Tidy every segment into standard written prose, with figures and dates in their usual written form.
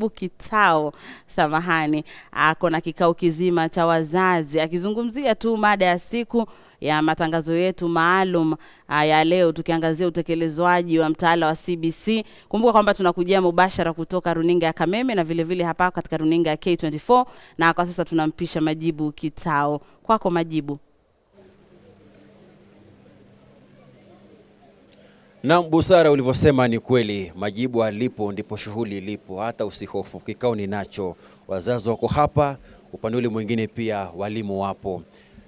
Kitao, samahani, ako na kikao kizima cha wazazi akizungumzia tu mada ya siku ya matangazo yetu maalum ya leo, tukiangazia utekelezwaji wa mtaala wa CBC. Kumbuka kwamba tunakujia mubashara kutoka runinga ya Kameme na vile vile hapa katika runinga ya K24, na kwa sasa tunampisha Majibu Kitao. Kwako Majibu. Na Busara, ulivyosema ni kweli, Majibu alipo ndipo shughuli ilipo. Hata usihofu, kikao ninacho, wazazi wako hapa, upande ule mwingine pia walimu wapo,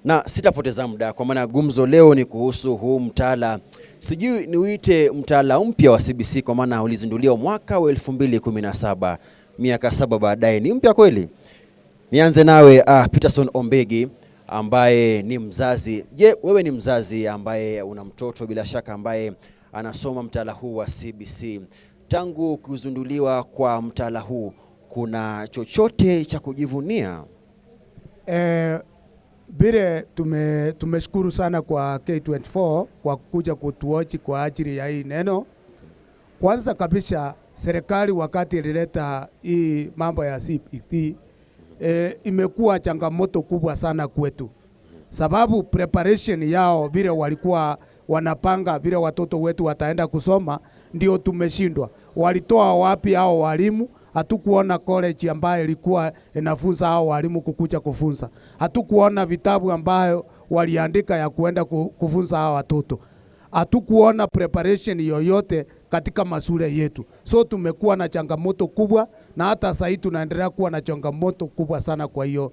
na sitapoteza muda kwa maana gumzo leo ni kuhusu huu mtaala, sijui niuite mtaala mpya wa CBC kwa maana ulizinduliwa mwaka wa 2017, miaka 7 baadaye. Ni mpya kweli? Nianze nawe Peterson Ombegi ambaye ni mzazi. Je, wewe ni mzazi ambaye una mtoto bila shaka ambaye anasoma mtaala huu wa CBC. Tangu kuzinduliwa kwa mtaala huu kuna chochote cha kujivunia? Vile tumeshukuru sana kwa K24 kwa kuja kutuochi kwa ajili ya hii neno. Kwanza kabisa serikali wakati ilileta hii mambo ya CBC, imekuwa changamoto kubwa sana kwetu, sababu preparation yao vile walikuwa wanapanga vile watoto wetu wataenda kusoma ndio tumeshindwa. Walitoa wapi hao walimu? Hatukuona college ambayo ilikuwa inafunza hao walimu kukuja kufunza. Hatukuona vitabu ambayo waliandika ya kuenda kufunza hao watoto. Hatukuona preparation yoyote katika mashule yetu. So tumekuwa na changamoto kubwa, na hata sasa tunaendelea kuwa na changamoto kubwa sana kwa hiyo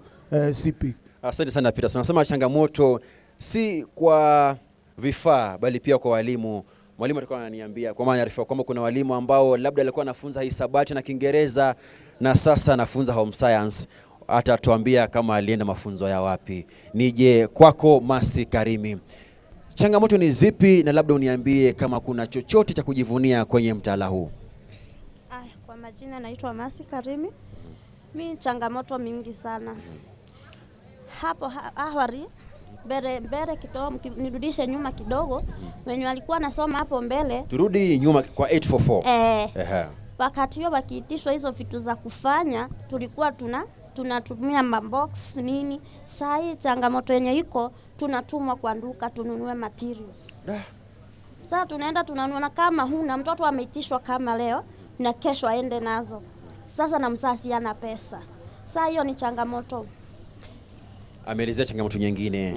CP. Asante sana Peter. Nasema changamoto si kwa vifaa bali pia kwa walimu. Mwalimu alikuwa ananiambia kwa maana arifa kwamba kuna walimu ambao labda alikuwa anafunza hisabati na Kiingereza na sasa anafunza home science. Atatuambia kama alienda mafunzo ya wapi. Nije kwako Masi Karimi, changamoto ni zipi na labda uniambie kama kuna chochote cha kujivunia kwenye mtaala huu? Kwa majina naitwa Masi Karimi. Mi changamoto mingi sana hapo awali, mbele kidogo, nirudishe nyuma kidogo, wenye walikuwa nasoma hapo mbele, turudi nyuma kwa 844. Wakati huo wakiitishwa hizo vitu za kufanya tulikuwa tunatumia mabox nini. Saa hii changamoto yenye iko, tunatumwa kwa duka tununue materials. Sasa tunaenda tunanunua, kama huna mtoto ameitishwa kama leo na kesho aende nazo. Sasa na mzazi hana pesa. Sasa hiyo ni changamoto. Ameelezea changamoto nyingine.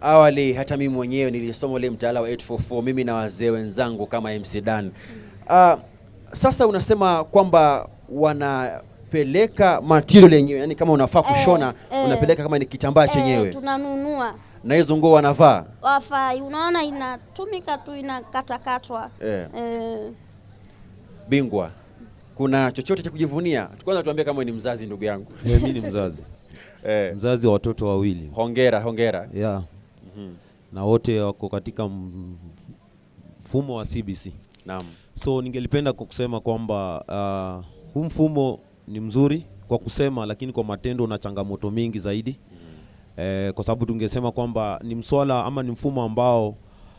Awali hata mimi mwenyewe nilisoma ule mtaala wa 844 mimi na wazee wenzangu kama MC Dan. Sasa unasema kwamba wanapeleka material yenyewe, yani kama unafaa kushona unapeleka kama ni kitambaa chenyewe. Tunanunua. Na hizo nguo wanavaa? Wafai, unaona inatumika tu, inakatakatwa. Bingwa, kuna chochote cha kujivunia? Kwanza tuambie kama ni mzazi ndugu yangu. Mimi ni mzazi. Mzazi wa watoto wawili. Hongera, hongera. Yeah. Na wote wako katika mfumo wa CBC. Naam. So ningelipenda kusema kwamba huu mfumo ni mzuri kwa kusema, lakini kwa matendo una changamoto mingi zaidi. Kwa sababu tungesema kwamba ni mswala ama ni mfumo ambao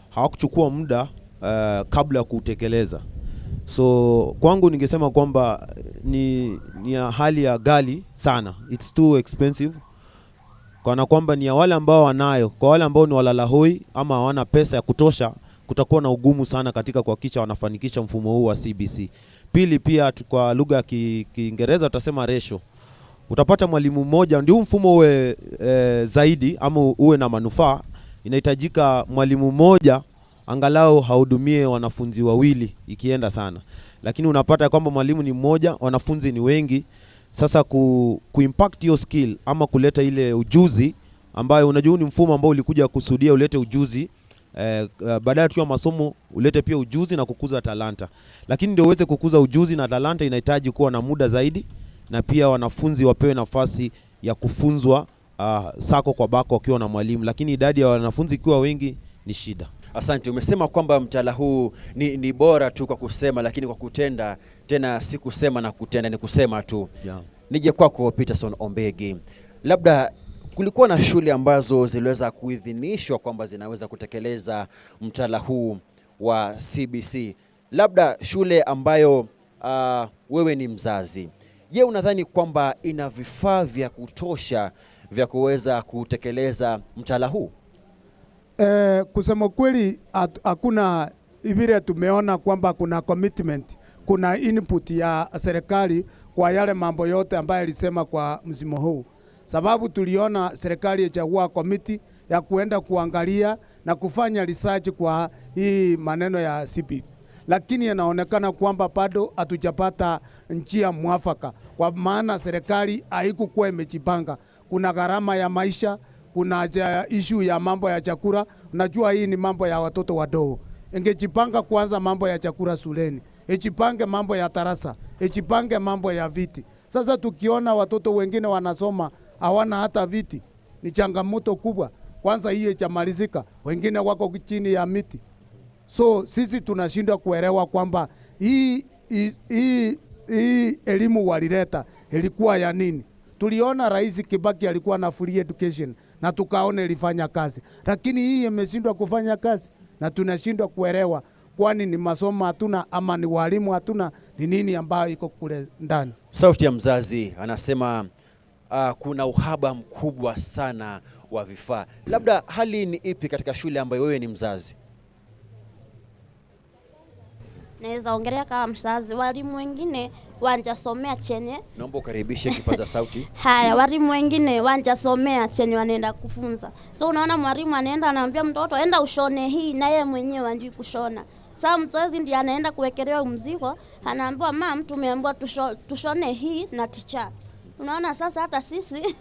hawakuchukua muda kabla ya kutekeleza. So kwangu ningesema kwamba ni ya hali ya ghali sana. It's too expensive. Kana kwamba ni ya wale ambao wanayo, kwa wale ambao ni walalahoi ama hawana pesa ya kutosha, kutakuwa na ugumu sana katika kuhakikisha wanafanikisha mfumo huu wa CBC. Pili pia kwa lugha ya Kiingereza utasema ratio. Utapata mwalimu mmoja, ndio mfumo uwe zaidi ama uwe na manufaa, inahitajika mwalimu mmoja angalau hahudumie wanafunzi wawili ikienda sana. Lakini unapata kwamba mwalimu ni mmoja, wanafunzi ni wengi. Sasa kuimpact your skill ama kuleta ile ujuzi ambayo unajua ni mfumo ambao ulikuja kusudia ulete ujuzi, baadaye tu ya masomo ulete pia ujuzi na kukuza talanta. Lakini ndio uweze kukuza ujuzi na talanta inahitaji kuwa na muda zaidi, na pia wanafunzi wapewe nafasi ya kufunzwa sako kwa bako wakiwa na mwalimu. Lakini idadi ya wanafunzi ikiwa wengi ni shida. Asante. Umesema kwamba mtaala huu ni bora tu kwa kusema, lakini kwa kutenda tena si kusema na kutenda, ni kusema tu. Yeah. Nije kwako Peterson Ombegi, labda kulikuwa na shule ambazo ziliweza kuidhinishwa kwamba zinaweza kutekeleza mtaala huu wa CBC. Labda shule ambayo Wewe ni mzazi. Je, unadhani kwamba ina vifaa vya kutosha vya kuweza kutekeleza mtaala huu? Kusema kweli hakuna vile tumeona kwamba kuna commitment, kuna input ya serikali kwa yale mambo yote ambayo ilisema kwa msimu huu. Sababu tuliona serikali ilichagua committee ya kuenda kuangalia na kufanya research kwa hii maneno ya CBC. Lakini inaonekana kwamba bado hatujapata njia mwafaka, kwa maana serikali haikukuwa imejipanga. Kuna gharama ya maisha, kuna issue ya mambo ya chakula. Unajua hii ni mambo ya watoto wadogo. Ingejipanga kwanza mambo ya chakula shuleni, ijipange mambo ya darasa, ijipange mambo ya viti. Sasa tukiona watoto wengine wanasoma hawana hata viti, ni changamoto kubwa. Kwanza hiyo ichamalizika, wengine wako chini ya miti. So sisi tunashindwa kuelewa kwamba hii elimu walileta ilikuwa ya nini. Tuliona Rais Kibaki alikuwa na free education na tukaona ilifanya kazi, lakini hii imeshindwa kufanya kazi na tunashindwa kuelewa, kwani ni masomo hatuna ama ni walimu hatuna, ni nini ambayo iko kule ndani. Sauti ya mzazi anasema kuna uhaba mkubwa sana wa vifaa. Labda hali ni ipi katika shule ambayo wewe ni mzazi? Naweza ongelea kama mzazi, walimu wengine wanjasomea chenye. Naomba ukaribishe kipaza sauti. Haya, walimu wengine wanjasomea chenye wanaenda kufunza. So unaona mwalimu anaenda anaambia mtoto enda ushone hii, na yeye mwenyewe hajui kushona. Sasa mzazi ndiye anaenda kuwekelewa mzigo, anaambiwa mama, tumeambiwa tushone hii na teacher. Unaona sasa hata sisi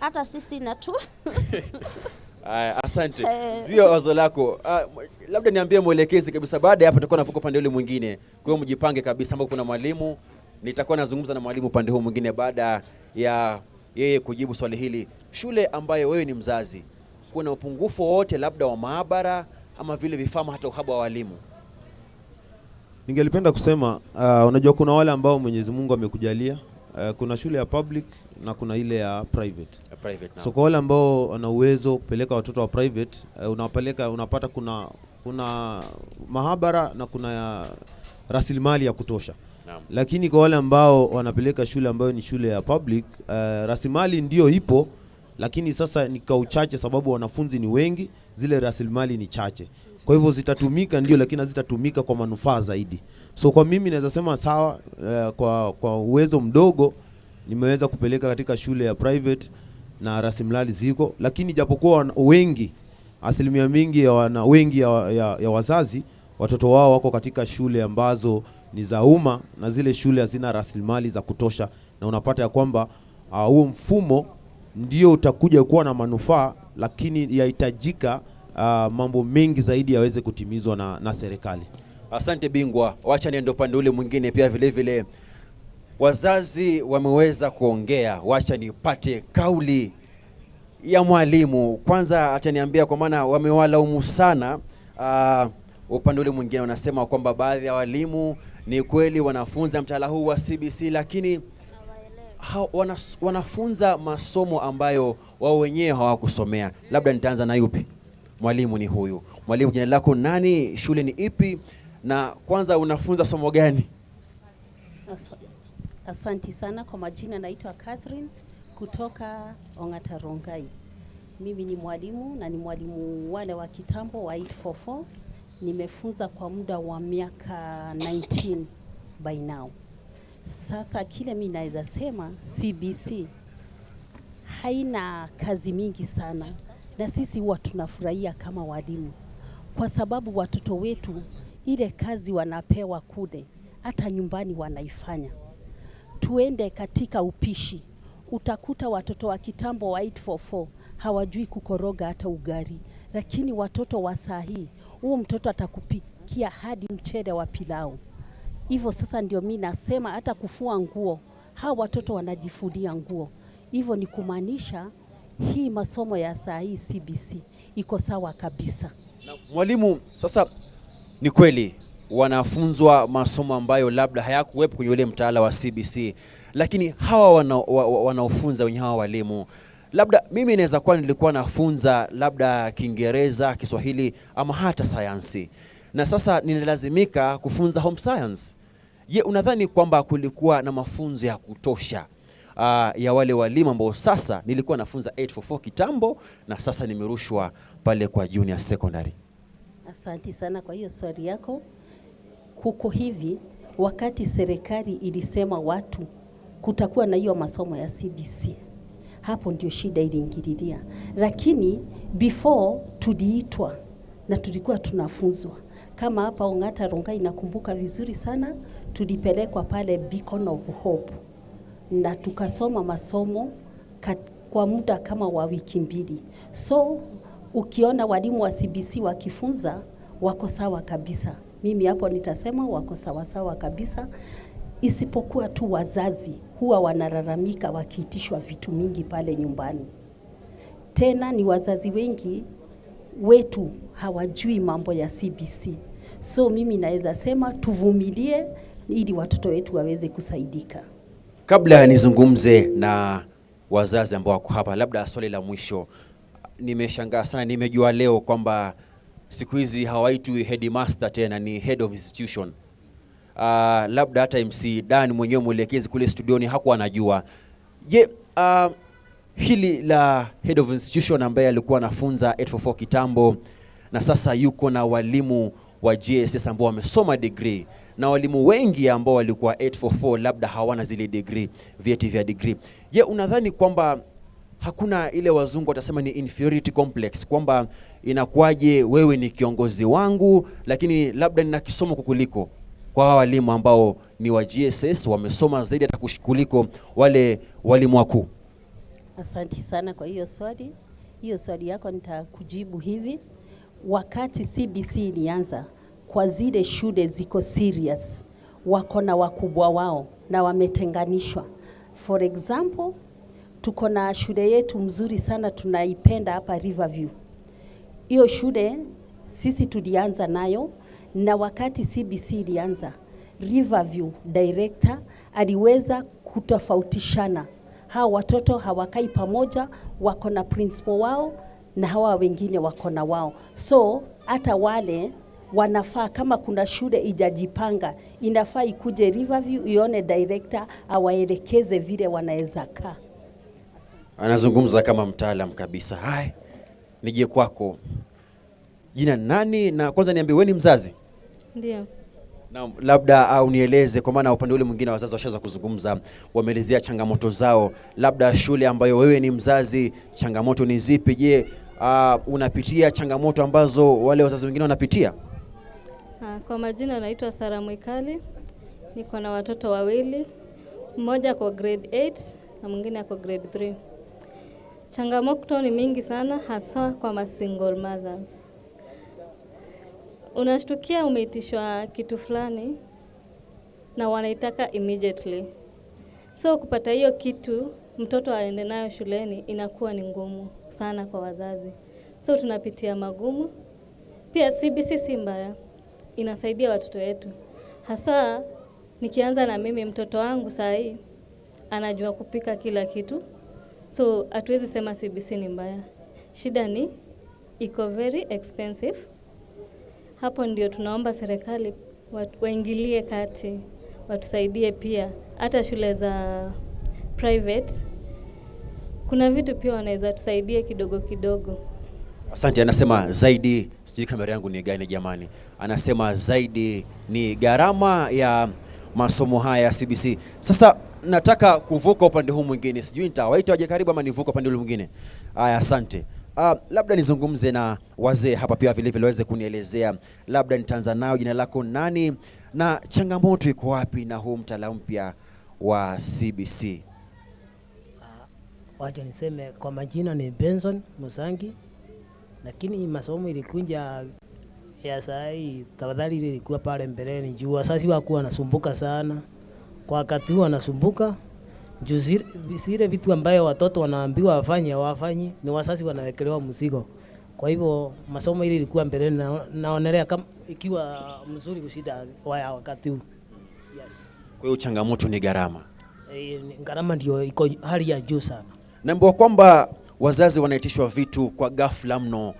hata sisi na tu. Asante. Sio wazo lako. Labda niambie mwelekezi kabisa, baada ya hapo tutakuwa navuka upande ule mwingine. Kwa hiyo mjipange kabisa, ambapo kuna mwalimu, nitakuwa nazungumza na mwalimu upande huu mwingine baada ya yeye kujibu swali hili. Shule ambayo wewe ni mzazi, kuna upungufu wote labda wa maabara ama vile vifaa hata uhaba wa walimu? Ningelipenda kusema unajua kuna wale ambao Mwenyezi Mungu amekujalia. Kuna shule ya public na kuna ile ya private. Private. So kwa wale ambao wana uwezo kupeleka watoto wa private, unapeleka, unapata kuna mahabara na kuna rasilimali ya kutosha. Naam. Lakini kwa wale ambao wanapeleka shule ambayo ni shule ya public, rasilimali ndio ipo, lakini sasa ni kwa uchache sababu wanafunzi ni wengi, zile rasilimali ni chache. Kwa hivyo zitatumika ndio, lakini hazitatumika kwa manufaa zaidi. So kwa mimi naweza sema sawa, kwa uwezo mdogo nimeweza kupeleka katika shule ya private na rasilimali ziko, lakini japokuwa wengi, asilimia mingi ya wengi ya wazazi watoto wao wako katika shule ambazo ni za umma na zile shule hazina rasilimali za kutosha, na unapata ya kwamba huo mfumo ndio utakuja kuwa na manufaa, lakini yahitajika mambo mengi zaidi yaweze kutimizwa na serikali. Asante bingwa. Wacha niende upande ule mwingine pia vile vile. Wazazi wameweza kuongea, wacha nipate kauli ya mwalimu. Kwanza ataniambia, kwa maana wamewalaumu sana upande ule mwingine, wanasema kwamba baadhi ya walimu ni kweli wanafunza mtaala huu wa CBC, lakini wanafunza masomo ambayo wao wenyewe hawakusomea. Labda nitaanza na yupi? Mwalimu ni huyu. Mwalimu, jina lako nani? Shule ni ipi? Na kwanza unafunza somo gani? Asanti sana. Kwa majina naitwa Catherine kutoka Ongata Rongai. Mimi ni mwalimu na ni mwalimu wale wa kitambo wa 844. Nimefunza kwa muda wa miaka 19 by now. Sasa kile mimi naweza sema, CBC haina kazi mingi sana, na sisi huwa tunafurahia kama walimu, kwa sababu watoto wetu ile kazi wanapewa kule hata nyumbani wanaifanya. Tuende katika upishi, utakuta watoto wa kitambo wa 844 hawajui kukoroga hata ugali, lakini watoto wa saa hii, huo mtoto atakupikia hadi mchele wa pilau. Hivyo sasa ndio mimi nasema hata kufua nguo, hao watoto wanajifulia nguo. Hivyo ni kumaanisha hii masomo ya saa hii CBC iko sawa kabisa. Na mwalimu, sasa ni kweli wanafunzwa masomo ambayo labda hayakuwepo kwenye ule mtaala wa CBC, lakini hawa wanaofunza wenye hawa walimu, labda mimi naweza kuwa nilikuwa nafunza labda Kiingereza, Kiswahili ama hata sayansi, na sasa ninalazimika kufunza home science. Je, unadhani kwamba kulikuwa na mafunzo ya kutosha ya wale walimu ambao sasa nilikuwa nafunza 844 kitambo na sasa nimerushwa pale kwa junior secondary? Asanti sana kwa hiyo swali yako. Kuko hivi, wakati serikali ilisema watu kutakuwa na hiyo masomo ya CBC, hapo ndio shida iliingililia, lakini before tuliitwa na tulikuwa tunafunzwa kama hapa Ongata Rongai, nakumbuka vizuri sana, tulipelekwa pale Beacon of Hope na tukasoma masomo kwa muda kama wa wiki 2. So ukiona walimu wa CBC wakifunza wako sawa kabisa. Mimi hapo nitasema wako sawa sawa kabisa, isipokuwa tu wazazi huwa wanalalamika wakiitishwa vitu mingi pale nyumbani. Tena ni wazazi wengi wetu hawajui mambo ya CBC. So mimi naweza sema tuvumilie ili watoto wetu waweze kusaidika. Kabla nizungumze na wazazi ambao wako hapa, labda swali la mwisho. Nimeshangaa sana, nimejua leo kwamba siku hizi hawaitwi headmaster tena, ni head of institution. Labda hata MC Dan mwenyewe mwelekezi kule studioni hakuwa anajua. Je, hili la head of institution ambaye alikuwa anafunza 844 kitambo na sasa yuko na walimu wa JSS ambao wamesoma degree, na walimu wengi ambao walikuwa 844 labda hawana zile degree, vyeti vya degree. Je, unadhani kwamba hakuna ile wazungu watasema ni inferiority complex, kwamba inakuwaje wewe ni kiongozi wangu lakini labda nina kisomo kukuliko, kwa walimu ambao ni wa JSS wamesoma zaidi hata kuliko wale walimu wakuu? Asante sana kwa hiyo swali. Hiyo swali yako nitakujibu hivi. Wakati CBC ilianza, kwa zile shule ziko serious, wako na wakubwa wao na wametenganishwa. For example, tuko na shule yetu mzuri sana tunaipenda hapa Riverview. Hiyo shule sisi tulianza nayo, na wakati CBC ilianza, Riverview director aliweza kutofautishana. Hawa watoto hawakai pamoja, wako na principal wao na hawa wengine wako na wao. So hata wale wanafaa, kama kuna shule ijajipanga, inafaa ikuje Riverview ione director awaelekeze vile wanaweza kaa. Anazungumza kama mtaalam kabisa. Hai, nije kwako. Jina nani? Na kwanza niambie, wewe ni mzazi? Ndio. Na labda au nieleze, kwa maana upande ule mwingine wazazi washaanza kuzungumza, wameelezea changamoto zao. Labda shule ambayo wewe ni mzazi, changamoto ni zipi? Je, unapitia changamoto ambazo wale wazazi wengine wanapitia? Kwa majina naitwa Sara Mwikali. Niko na watoto wawili, mmoja kwa grade 8 na mwingine ako grade 3. Changamoto ni mingi sana, hasa kwa ma single mothers. Unashtukia umeitishwa kitu fulani na wanaitaka immediately. So kupata hiyo kitu mtoto aende nayo shuleni inakuwa ni ngumu sana kwa wazazi. So tunapitia magumu. Pia CBC si mbaya, inasaidia watoto wetu. Hasa nikianza na mimi, mtoto wangu saa hii anajua kupika kila kitu. So hatuwezi sema CBC ni mbaya. Shida ni iko very expensive. Hapo ndio tunaomba serikali waingilie kati, watusaidie pia. Hata shule za private kuna vitu pia wanaweza tusaidia kidogo kidogo. Asante. Anasema zaidi, sijui kamera yangu ni gani jamani. Anasema zaidi ni gharama ya masomo haya ya CBC. Sasa nataka kuvuka upande huu mwingine, sijui nitawaita waje karibu ama nivuke upande ule mwingine. Haya, asante. Labda nizungumze na wazee hapa pia vile vile waweze kunielezea. Labda nitaanza nao, jina lako nani na changamoto iko wapi na huu mtaala mpya wa CBC? Wacha niseme kwa majina ni Benson Musangi, lakini masomo ilikuja ya saa hii, tafadhali ile ilikuwa pale mbeleni juu wazazi wakuwa wanasumbuka sana. Kwa wakati huu wanasumbuka juu zile vitu ambayo watoto wanaambiwa wafanye hawafanyi, ni wazazi wanawekelewa mzigo. Kwa hivyo masomo ile ilikuwa mbeleni naonelea kama ikiwa mzuri kushinda wakati huu. Yes. Kwa hiyo changamoto ni gharama. Gharama ndio iko hali ya juu sana. Naambiwa kwamba wazazi wanaitishwa vitu kwa ghafla mno.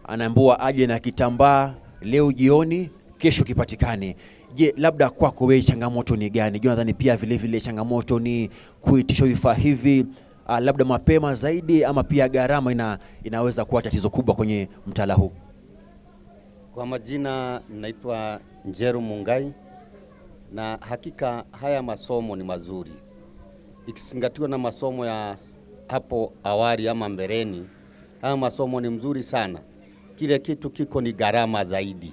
Anaambiwa aje na kitambaa leo jioni, kesho kipatikane. Je, labda kwako wewe changamoto ni gani? Jonathan, pia vile vile changamoto ni kuitishwa vifaa hivi labda mapema zaidi, ama pia gharama inaweza kuwa tatizo kubwa kwenye mtaala huu? Kwa majina naitwa Njeru Mungai, na hakika haya masomo ni mazuri ikizingatiwa na masomo ya hapo awali ama mbeleni. Haya masomo ni mzuri sana, kile kitu kiko ni gharama zaidi,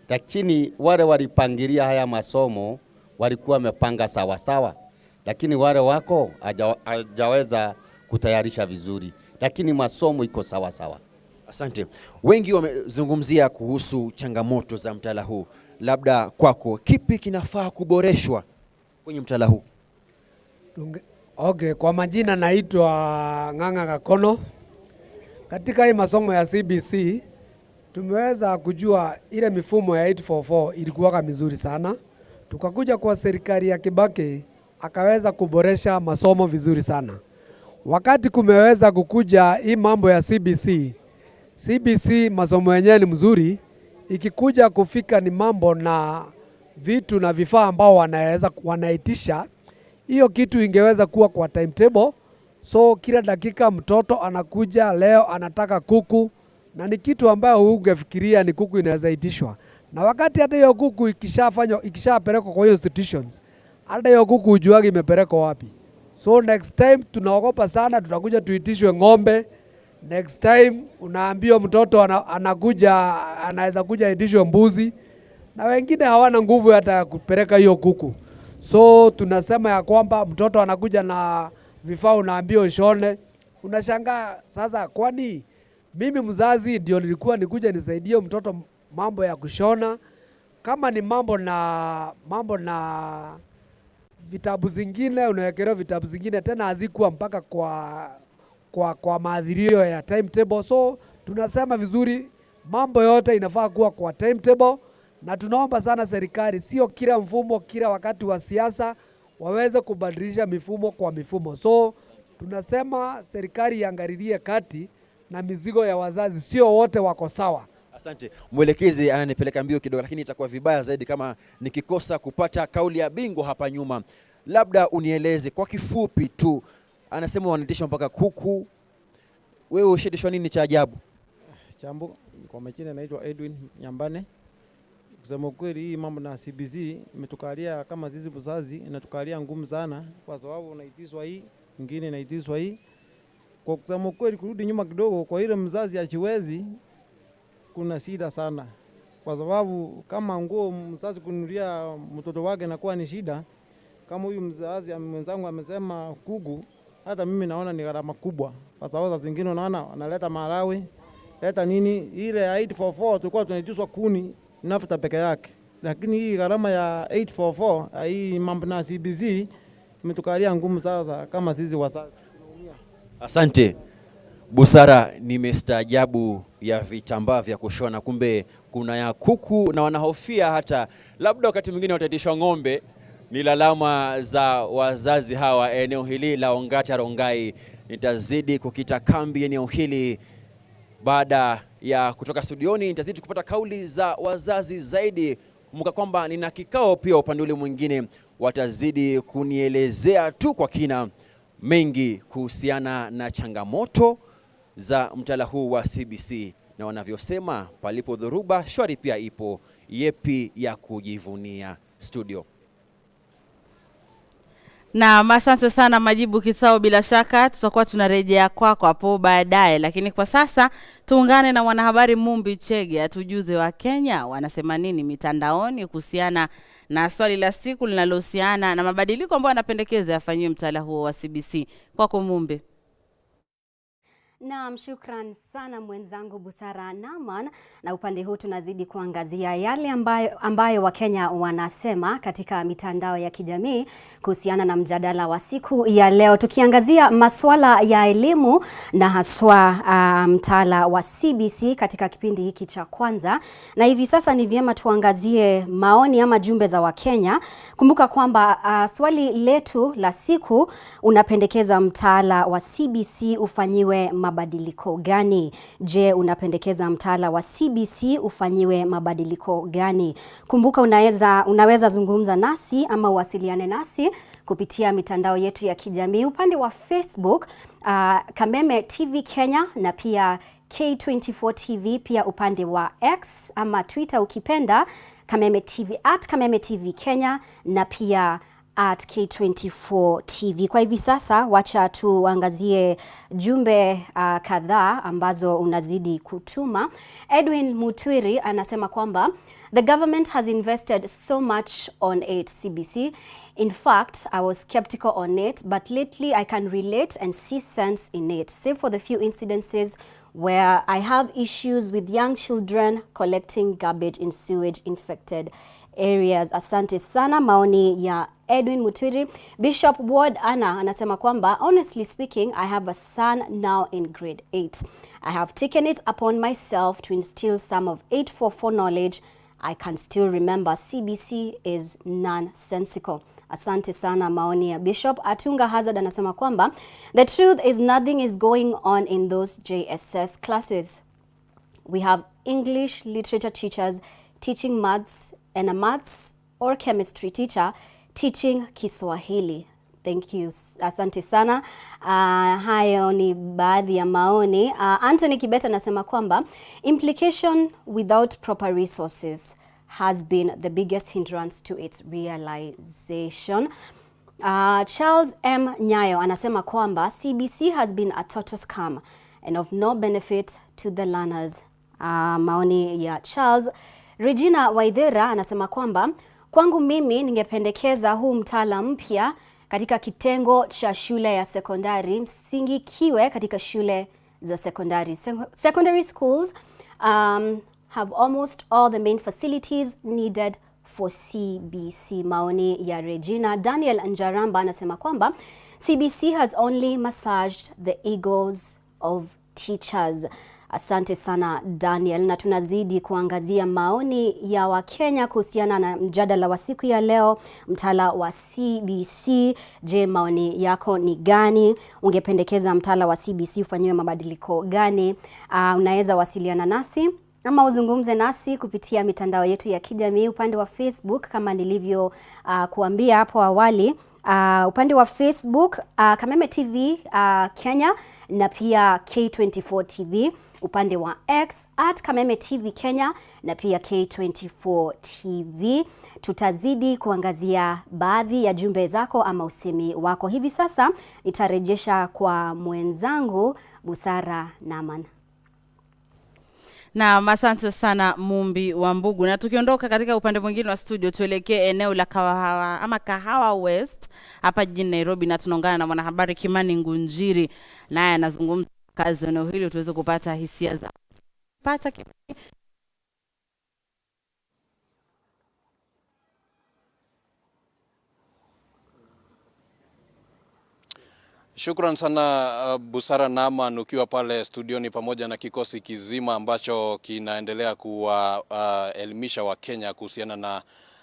lakini wale walipangilia haya masomo walikuwa wamepanga sawa sawa, lakini wale wako hajaweza kutayarisha vizuri, lakini masomo iko sawa sawa. Asante. Wengi wamezungumzia kuhusu changamoto za mtaala huu, labda kwako kipi kinafaa kuboreshwa kwenye mtaala huu? Okay, kwa majina naitwa Ng'ang'a Kakono. Katika hii masomo ya CBC tumeweza kujua ile mifumo ya 844 ilikuwa mizuri sana. Tukakuja kwa serikali ya Kibaki akaweza kuboresha masomo vizuri sana. Wakati kumeweza kukuja hii mambo ya CBC, CBC masomo yenyewe ni mzuri, ikikuja kufika ni mambo na vitu na vifaa ambao wanaweza wanaitisha, hiyo kitu ingeweza kuwa kwa timetable. So kila dakika mtoto anakuja leo anataka kuku, na ni kitu ambayo ungefikiria ni kuku inaweza itishwa. Na wakati hata hiyo kuku ikishafanywa, ikishapelekwa kwa hiyo institutions, hata hiyo kuku hujuagi imepelekwa wapi. So next time tunaogopa sana, tutakuja tuitishwe ng'ombe. Next time unaambiwa mtoto anakuja, anaweza kuja aitishwe mbuzi, na wengine hawana nguvu hata ya kupeleka hiyo kuku. So tunasema ya kwamba mtoto anakuja na vifaa, unaambiwa ushone. Unashangaa sasa, kwani mimi mzazi ndio nilikuwa nikuja nisaidie mtoto mambo ya kushona? Kama ni mambo na vitabu zingine, unawekelewa vitabu zingine tena hazikuwa mpaka kwa maadhirio ya timetable. So tunasema vizuri mambo yote inafaa kuwa kwa timetable, na tunaomba sana serikali, sio kila mfumo kila wakati wa siasa waweze kubadilisha mifumo kwa mifumo. So tunasema serikali iangalilie kati na mizigo ya wazazi, sio wote wako sawa. Asante. Mwelekezi ananipeleka mbio kidogo, lakini itakuwa vibaya zaidi kama nikikosa kupata kauli ya bingwa hapa nyuma. Labda unieleze kwa kifupi tu, anasema wanitishwa mpaka kuku, wewe ushaitishwa nini cha ajabu? Chambo, kwa majina naitwa Edwin Nyambane. Kusema kweli hii mambo na CBC imetukalia kama zizi mzazi, inatukalia ngumu sana kwa sababu unaitishwa hii, nyingine inaitishwa hii. Kwa kusema kweli kurudi nyuma kidogo kwa ile mzazi achiwezi, kuna shida sana. Kwa sababu kama nguo mzazi kununulia mtoto wake inakuwa ni shida. Kama huyu mzazi mwenzangu amesema kuku, hata mimi naona ni gharama kubwa. Kwa sababu saa zingine unaona analeta maharawe, leta nini, ile ya 844 tulikuwa tunaitishwa kuni nafuta peke yake. Lakini hii gharama ya 844 hii mambo na CBC imetukalia ngumu sasa kama sisi wazazi. Asante. Busara, nimestaajabu ya vitambaa vya kushona, kumbe kuna ya kuku na wanahofia hata labda wakati mwingine wataitishwa ng'ombe. Ni lalama za wazazi hawa eneo hili la Ongata Rongai. Nitazidi kukita kambi eneo hili baada ya kutoka studioni, nitazidi kupata kauli za wazazi zaidi. Kumbuka kwamba nina kikao pia upande ule mwingine, watazidi kunielezea tu kwa kina mengi kuhusiana na changamoto za mtaala huu wa CBC, na wanavyosema palipo dhoruba shwari pia ipo. Yepi ya kujivunia? Studio. Na asante sana Majibu Kisao, bila shaka tutakuwa tunarejea kwako hapo baadaye, lakini kwa sasa tuungane na mwanahabari Mumbi Chege atujuze wa Kenya wanasema nini mitandaoni kuhusiana na swali la siku linalohusiana na mabadiliko ambayo anapendekeza yafanyiwe mtaala huo wa CBC. Kwako Mumbi. Naam, shukran sana mwenzangu Busara Naman. Na upande huu tunazidi kuangazia yale ambayo Wakenya wanasema katika mitandao ya kijamii kuhusiana na mjadala wa siku ya leo, tukiangazia masuala ya elimu na haswa mtaala wa CBC katika kipindi hiki cha kwanza. Na hivi sasa ni vyema tuangazie maoni ama jumbe za Wakenya. Kumbuka kwamba swali letu la siku unapendekeza mtaala wa CBC ufanyiwe mabadiliko gani? Je, unapendekeza mtaala wa CBC ufanyiwe mabadiliko gani? Kumbuka unaweza zungumza nasi ama uwasiliane nasi kupitia mitandao yetu ya kijamii upande wa Facebook, Kameme TV Kenya na pia K24 TV, pia upande wa X ama Twitter ukipenda, Kameme TV, @KamemeTV Kenya na pia @K24 TV. Kwa hivi sasa wacha tuangazie jumbe kadhaa ambazo unazidi kutuma. Edwin Mutwiri anasema kwamba the government has invested so much on it, CBC. In fact, I was skeptical on it, but lately I can relate and see sense in it, save for the few incidences where I have issues with young children collecting garbage in sewage infected areas. Asante sana, maoni ya Edwin Mutwiri. Bishop Ward Anna anasema kwamba honestly speaking, I have a son now in grade 8. I have taken it upon myself to instill some of 844 knowledge. I can still remember CBC is nonsensical. Asante sana, maoni ya Bishop. Atunga Hazard anasema kwamba the truth is nothing is going on in those JSS classes. We have English literature teachers teaching maths and a maths or chemistry teacher teaching Kiswahili. Thank you. Asante sana. Hayo ni baadhi ya maoni. Anthony Kibeta anasema kwamba implication without proper resources has been the biggest hindrance to its realization. Charles M. Nyayo anasema kwamba CBC has been a total scam and of no benefit to the learners. Maoni ya Charles. Regina Waithera anasema kwamba kwangu mimi ningependekeza huu mtaala mpya katika kitengo cha shule ya sekondari msingi kiwe katika shule za sekondari. Secondary schools have almost all the main facilities needed for CBC. Maoni ya Regina. Daniel Njaramba anasema kwamba CBC has only massaged the egos of teachers. Asante sana Daniel, na tunazidi kuangazia maoni ya Wakenya kuhusiana na mjadala wa siku ya leo, mtaala wa CBC. Je, maoni yako ni gani? Ungependekeza mtaala wa CBC ufanyiwe mabadiliko gani? Unaweza wasiliana nasi ama uzungumze nasi kupitia mitandao yetu ya kijamii upande wa Facebook kama nilivyo kuambia hapo awali. Upande wa Facebook, Kameme TV Kenya na pia K24 TV, upande wa X @KamemeTV Kenya na pia K24 TV. Tutazidi kuangazia baadhi ya jumbe zako ama usemi wako. Hivi sasa nitarejesha kwa mwenzangu Busara Naman. Naam, asante sana Mumbi wa Mbugu. Na tukiondoka katika upande mwingine wa studio, tuelekee eneo la Kahawa ama Kahawa West hapa jijini Nairobi, na tunaungana na mwanahabari Kimani Ngunjiri, naye anazungumza kazi eneo hili tuweze kupata hisia za pata Kimani. Shukran sana Busara Naman, ukiwa pale studioni pamoja na kikosi kizima ambacho kinaendelea kuwaelimisha Wakenya kuhusiana na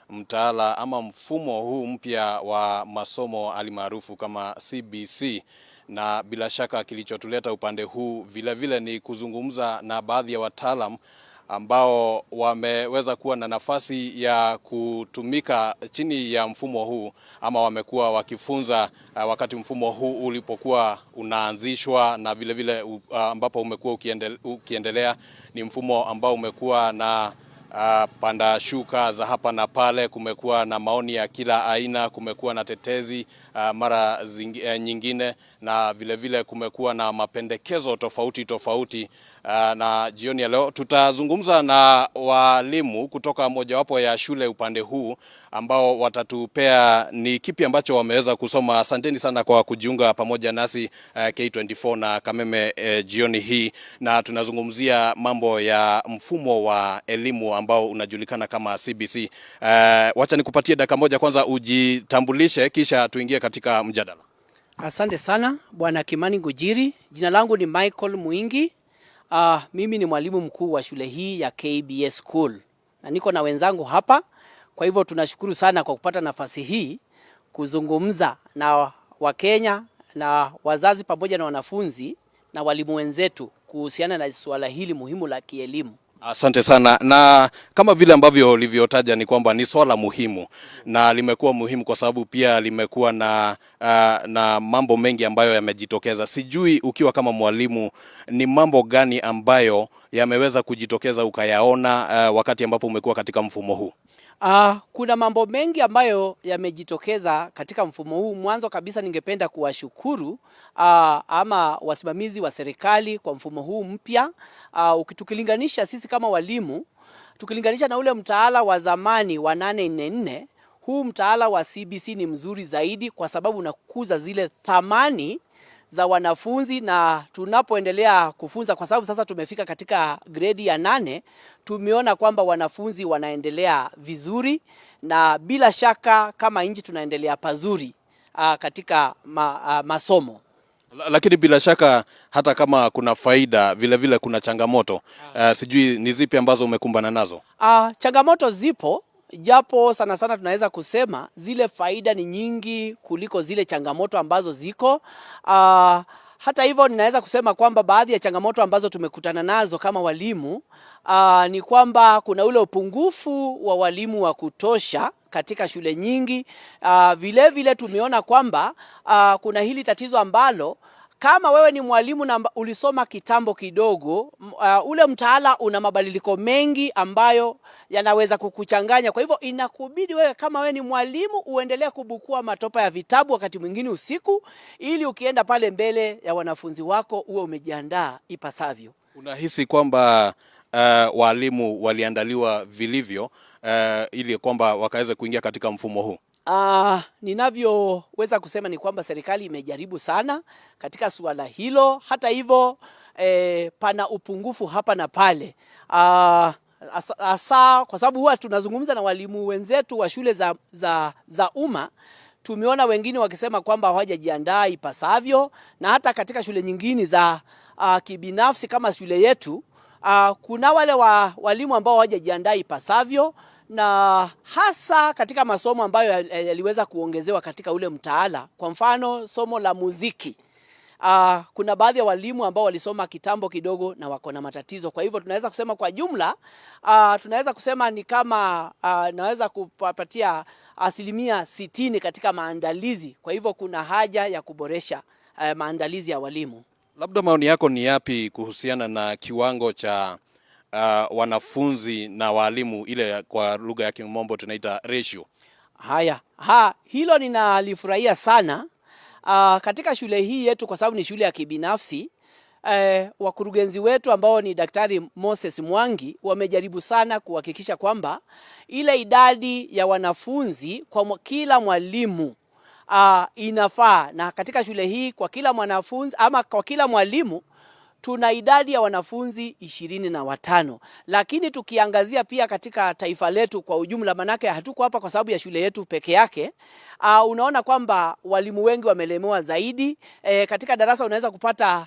mtaala ama mfumo huu mpya wa masomo alimaarufu kama CBC. Na bila shaka kilichotuleta upande huu vile vile ni kuzungumza na baadhi ya wataalam ambao wameweza kuwa na nafasi ya kutumika chini ya mfumo huu ama wamekuwa wakifunza wakati mfumo huu ulipokuwa unaanzishwa na vile vile ambapo umekuwa ukiendelea. Ni mfumo ambao umekuwa na panda shuka za hapa na pale, kumekuwa na maoni ya kila aina, kumekuwa na tetezi mara nyingine, na vile vile kumekuwa na mapendekezo tofauti tofauti. Na jioni ya leo tutazungumza na walimu kutoka mojawapo ya shule upande huu ambao watatupea ni kipi ambacho wameweza kusoma. Asanteni sana kwa kujiunga pamoja nasi K24 na Kameme jioni hii, na tunazungumzia mambo ya mfumo wa elimu ambao unajulikana kama CBC. Wacha nikupatie dakika moja kwanza ujitambulishe kisha tuingie katika mjadala. Asante sana Bwana Kimani Ngujiri. Jina langu ni Michael Muingi. Mimi ni mwalimu mkuu wa shule hii ya KBS School na niko na wenzangu hapa. Kwa hivyo tunashukuru sana kwa kupata nafasi hii kuzungumza na Wakenya na wazazi pamoja na wanafunzi na walimu wenzetu kuhusiana na suala hili muhimu la kielimu. Asante sana, na kama vile ambavyo ulivyotaja ni kwamba ni swala muhimu na limekuwa muhimu kwa sababu pia limekuwa na mambo mengi ambayo yamejitokeza. Sijui ukiwa kama mwalimu, ni mambo gani ambayo yameweza kujitokeza ukayaona wakati ambapo umekuwa katika mfumo huu? Kuna mambo mengi ambayo yamejitokeza katika mfumo huu. Mwanzo kabisa ningependa kuwashukuru ama wasimamizi wa serikali kwa mfumo huu mpya. Tukilinganisha sisi kama walimu, tukilinganisha na ule mtaala wa zamani wa 844, huu mtaala wa CBC ni mzuri zaidi kwa sababu unakuza zile thamani za wanafunzi, na tunapoendelea kufunza, kwa sababu sasa tumefika katika gredi ya 8, tumeona kwamba wanafunzi wanaendelea vizuri, na bila shaka kama nchi tunaendelea pazuri katika masomo. Lakini bila shaka hata kama kuna faida vile vile kuna changamoto. Sijui ni zipi ambazo umekumbana nazo? Changamoto zipo, japo sana sana tunaweza kusema zile faida ni nyingi kuliko zile changamoto ambazo ziko. Hata hivyo ninaweza kusema kwamba baadhi ya changamoto ambazo tumekutana nazo kama walimu ni kwamba kuna ule upungufu wa walimu wa kutosha katika shule nyingi. Vile vile tumeona kwamba kuna hili tatizo ambalo kama wewe ni mwalimu na ulisoma kitambo kidogo, ule mtaala una mabadiliko mengi ambayo yanaweza kukuchanganya. Kwa hivyo inakubidi wewe kama wewe ni mwalimu uendelee kubukua matopa ya vitabu wakati mwingine usiku, ili ukienda pale mbele ya wanafunzi wako uwe umejiandaa ipasavyo. Unahisi kwamba walimu waliandaliwa vilivyo ili kwamba wakaweze kuingia katika mfumo huu? Ninavyoweza kusema ni kwamba serikali imejaribu sana katika suala hilo. Hata hivyo pana upungufu hapa na pale, hasa kwa sababu huwa tunazungumza na walimu wenzetu wa shule za umma. Tumeona wengine wakisema kwamba hawajajiandaa ipasavyo, na hata katika shule nyingine za kibinafsi kama shule yetu kuna wale walimu ambao hawajajiandaa ipasavyo, na hasa katika masomo ambayo yaliweza kuongezewa katika ule mtaala. Kwa mfano somo la muziki, kuna baadhi ya walimu ambao walisoma kitambo kidogo na wako na matatizo. Kwa hivyo tunaweza kusema kwa jumla, tunaweza kusema ni kama naweza kupatia 60% katika maandalizi. Kwa hivyo kuna haja ya kuboresha maandalizi ya walimu. Labda maoni yako ni yapi kuhusiana na kiwango cha wanafunzi na walimu, ile kwa lugha ya kimombo tunaita ratio? Haya, hilo ninalifurahia sana. Katika shule hii yetu, kwa sababu ni shule ya kibinafsi, wakurugenzi wetu ambao ni Daktari Moses Mwangi wamejaribu sana kuhakikisha kwamba ile idadi ya wanafunzi kwa kila mwalimu inafaa. Na katika shule hii kwa kila mwanafunzi ama kwa kila mwalimu tuna idadi ya wanafunzi 25. Lakini tukiangazia pia katika taifa letu kwa ujumla, manake hatuko hapa kwa sababu ya shule yetu peke yake, unaona kwamba walimu wengi wamelemewa zaidi. Katika darasa unaweza kupata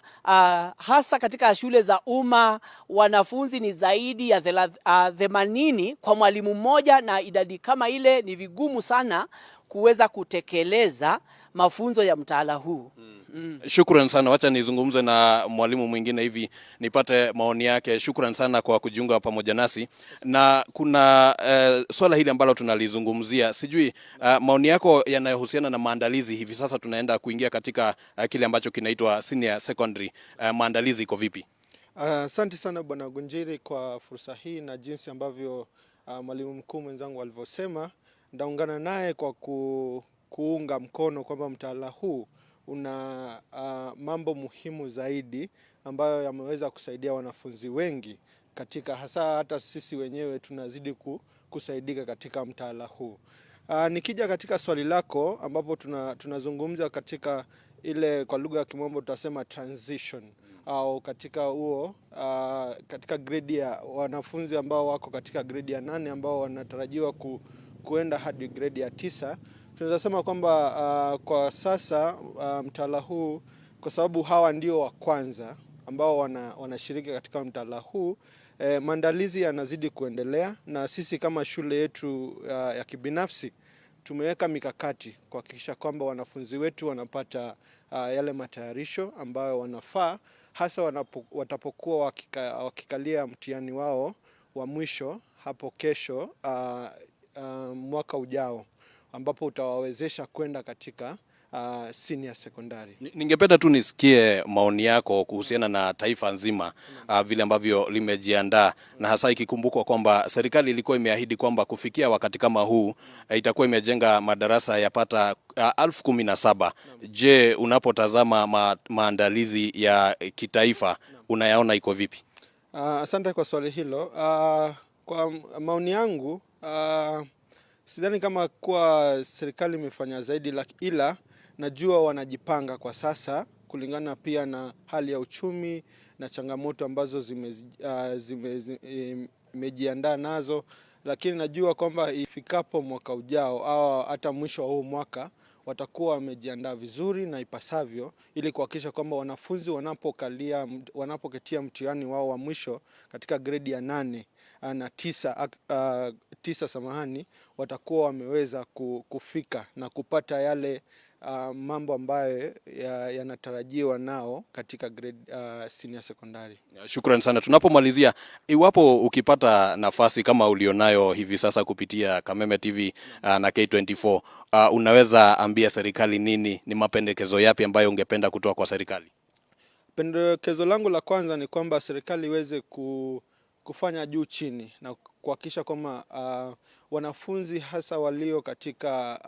hasa katika shule za umma wanafunzi ni zaidi ya 80 kwa mwalimu mmoja, na idadi kama ile ni vigumu sana kuweza kutekeleza mafunzo ya mtaala huu. Shukran sana, wacha nizungumze na mwalimu mwingine hivi nipate maoni yake. Shukran sana kwa kujiunga pamoja nasi, na kuna swala hili ambalo tunalizungumzia, sijui maoni yako yanayohusiana na maandalizi. Hivi sasa tunaenda kuingia katika kile ambacho kinaitwa senior secondary, maandalizi iko vipi? Asante sana Bwana Gunjiri kwa fursa hii na jinsi ambavyo mwalimu mkuu mwenzangu alivyosema, ndaungana naye kwa kuunga mkono kwamba mtaala huu una mambo muhimu zaidi ambayo yameweza kusaidia wanafunzi wengi katika, hasa hata sisi wenyewe tunazidi kusaidika katika mtaala huu. Nikija katika swali lako ambapo tunazungumza katika ile kwa lugha ya kimombo tutasema transition, au katika huo katika grade ya wanafunzi ambao wako katika grade ya 8 ambao wanatarajiwa kuenda hadi grade ya 9, tunaweza sema kwamba kwa sasa mtaala huu, kwa sababu hawa ndio wa kwanza ambao wanashiriki katika mtaala huu, maandalizi yanazidi kuendelea, na sisi kama shule yetu ya kibinafsi tumeweka mikakati kuhakikisha kwamba wanafunzi wetu wanapata yale matayarisho ambayo wanafaa, hasa watapokuwa wakikalia mtihani wao wa mwisho hapo kesho, mwaka ujao, ambapo utawawezesha kwenda katika senior secondary. Ningependa tu nisikie maoni yako kuhusiana na taifa nzima, vile ambavyo limejiandaa na hasa ikikumbukwa kwamba serikali ilikuwa imeahidi kwamba kufikia wakati kama huu itakuwa imejenga madarasa yapata 17,000. Je, unapotazama maandalizi ya kitaifa unayaona iko vipi? Asante kwa swali hilo. Kwa maoni yangu, sidhani kama kuwa serikali imefanya zaidi, ila najua wanajipanga kwa sasa kulingana pia na hali ya uchumi na changamoto ambazo zimejiandaa nazo, lakini najua kwamba ifikapo mwaka ujao au hata mwisho wa huu mwaka watakuwa wamejiandaa vizuri na ipasavyo ili kuhakikisha kwamba wanafunzi wanapoketia mtihani wao wa mwisho katika gredi ya 8 na 9 samahani, watakuwa wameweza kufika na kupata yale mambo ambayo yanatarajiwa nao katika grade senior secondary. Shukran sana. Tunapomalizia, iwapo ukipata nafasi kama ulionayo hivi sasa kupitia Kameme TV na K24, unaweza ambia serikali nini? Ni mapendekezo yapi ambayo ungependa kutoa kwa serikali? Pendekezo langu la kwanza ni kwamba serikali iweze kufanya juu chini na kuhakikisha kwamba wanafunzi hasa walio katika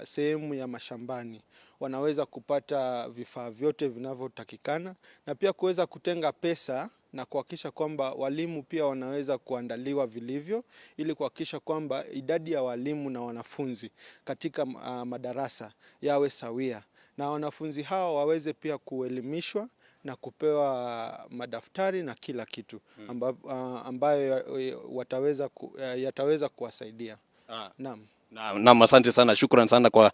sehemu ya mashambani wanaweza kupata vifaa vyote vinavyotakikana, na pia kuweza kutenga pesa na kuhakikisha kwamba walimu pia wanaweza kuandaliwa vilivyo ili kuhakikisha kwamba idadi ya walimu na wanafunzi katika madarasa yawe sawia, na wanafunzi hao waweze pia kuelimishwa na kupewa madaftari na kila kitu ambayo yataweza kuwasaidia. Naam. Naam, asante sana, shukran sana kwa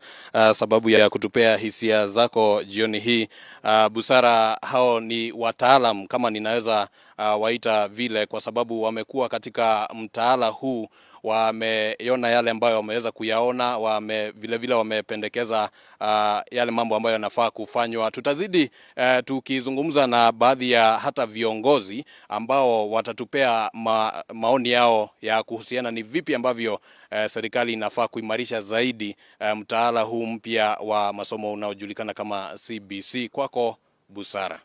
sababu ya kutupea hisia zako jioni hii. Busara, hao ni wataalam kama ninaweza waita vile, kwa sababu wamekuwa katika mtaala huu, wameona yale ambayo wameweza kuyaona, vile vile wamependekeza yale mambo ambayo yanafaa kufanywa. Tutazidi tukizungumza na baadhi ya hata viongozi ambao watatupea maoni yao ya kuhusiana ni vipi ambavyo serikali inafaa kuimarisha zaidi mtaala huu mpya wa masomo unaojulikana kama CBC. Kwako Busara.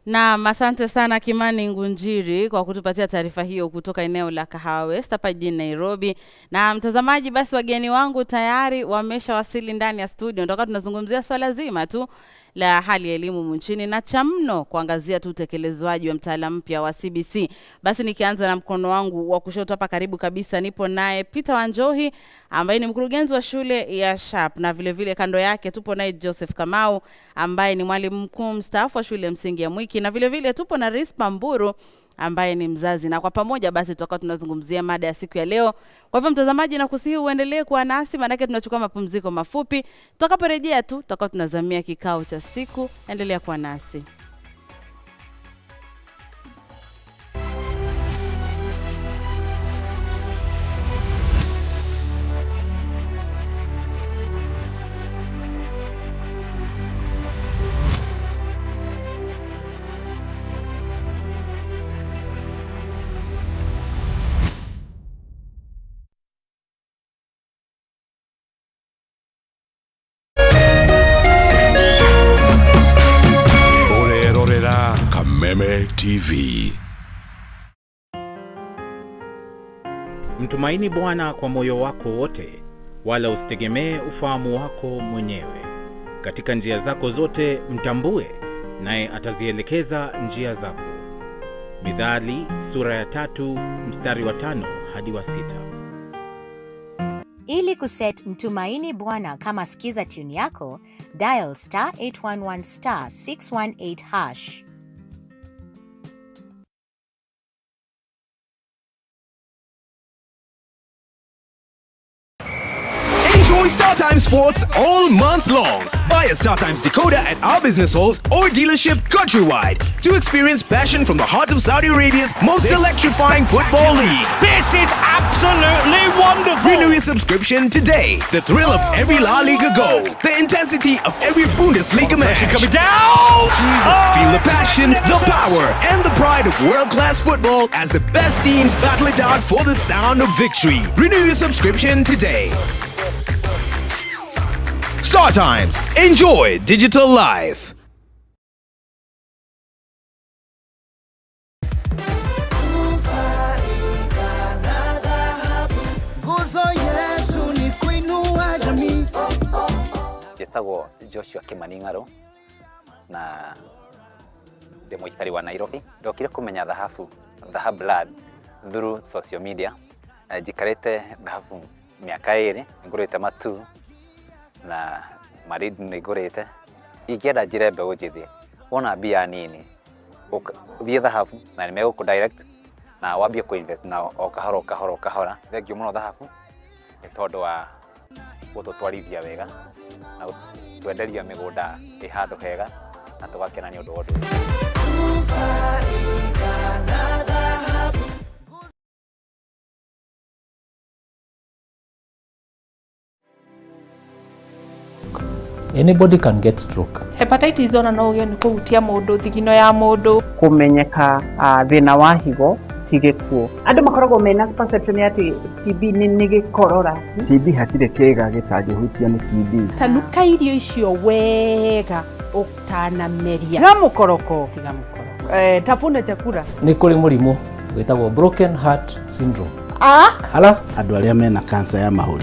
Naam, asante sana Kimani Ngunjiri kwa kutupatia taarifa hiyo kutoka eneo la Kahawa West hapa jijini Nairobi. Na mtazamaji, basi wageni wangu tayari wameshawasili ndani ya studio. Ndio tunazungumzia swala zima tu la hali ya elimu nchini na cha mno kuangazia tu utekelezwaji wa mtaala mpya wa CBC. Basi nikianza na mkono wangu wa kushoto hapa karibu kabisa nipo naye Peter Wanjohi ambaye ni mkurugenzi wa shule ya Sharp, na vile vile kando yake tupo naye Joseph Kamau ambaye ni mwalimu mkuu mstaafu wa shule msingi ya Mwiki, na vile vile tupo na Rispa Mburu ambaye ni mzazi, na kwa pamoja basi tutakuwa tunazungumzia mada ya siku ya leo. Kwa hivyo mtazamaji, nakusihi uendelee kuwa nasi, maana tunachukua mapumziko mafupi. Tutakaporejea tu tutakuwa tunazamia kikao cha siku. Endelea kuwa nasi. Kameme TV. Mtumaini Bwana kwa moyo wako wote, wala usitegemee ufahamu wako mwenyewe. Katika njia zako zote mtambue, naye atazielekeza njia zako. Mithali sura ya 3 mstari wa 5 hadi wa 6. Ili kuset Mtumaini Bwana kama skiza tune yako, dial star 811 star 618 hash. Enjoy StarTimes Sports all month long. Buy a StarTimes decoder at our business halls or dealership countrywide to experience passion from the heart of Saudi Arabia's most electrifying football league. This is absolutely Wonderful! Renew your subscription today. The thrill of every La Liga goal, the intensity of every Bundesliga match. Coming down! Feel the passion, the power, and the pride of world-class football as the best teams battle it out for the sound of victory. Renew your subscription today. Star Times. Enjoy digital life. Nguzo yetu ni kuinua jamii. Njĩtagwo Joshua Kimani Ng'aro na ndĩ mũikari wa Nairobi. Ndokire kũmenya thahabu, Dhahabu Land through social media. Njikarĩte Dhahabu mĩaka 2, ngũrĩte matu na marindi nĩ ngũrĩte. Ingĩenda njĩre mbeũ njĩthĩ, wona mbia nini, thiĩ Dhahabu na nĩ megũkũ direct na wambie kũ invest nao o kahora o kahora o kahora. Thengiũ mũno Dhahabu nĩ tondũ wa gũtũtwarithia wega na gũtwenderia mĩgũnda ĩ handũ hega na tũgakena nĩ ũndũ wa ũndũ ũcio. Anybody can get stroke. Hepatitis ona no ũgĩe nĩ kũhutia mũndũ, thigino ya mũndũ. Kũmenyeka thĩna wa higo ti gĩkuũ. Andũ makoragwo mena perception ya atĩ TB nĩ gĩkorora. TB hatirĩ kĩga gĩtangĩhutio nĩ TB. Tanuka irio icio wega ũtanameria. Tiga mũkoroko. Tiga mũkoroko. Tafuna chakula. Nĩ kũrĩ mũrimũ wĩtagwo broken heart syndrome. Ah? Hala? Andũ arĩa mena kansa ya mahũri.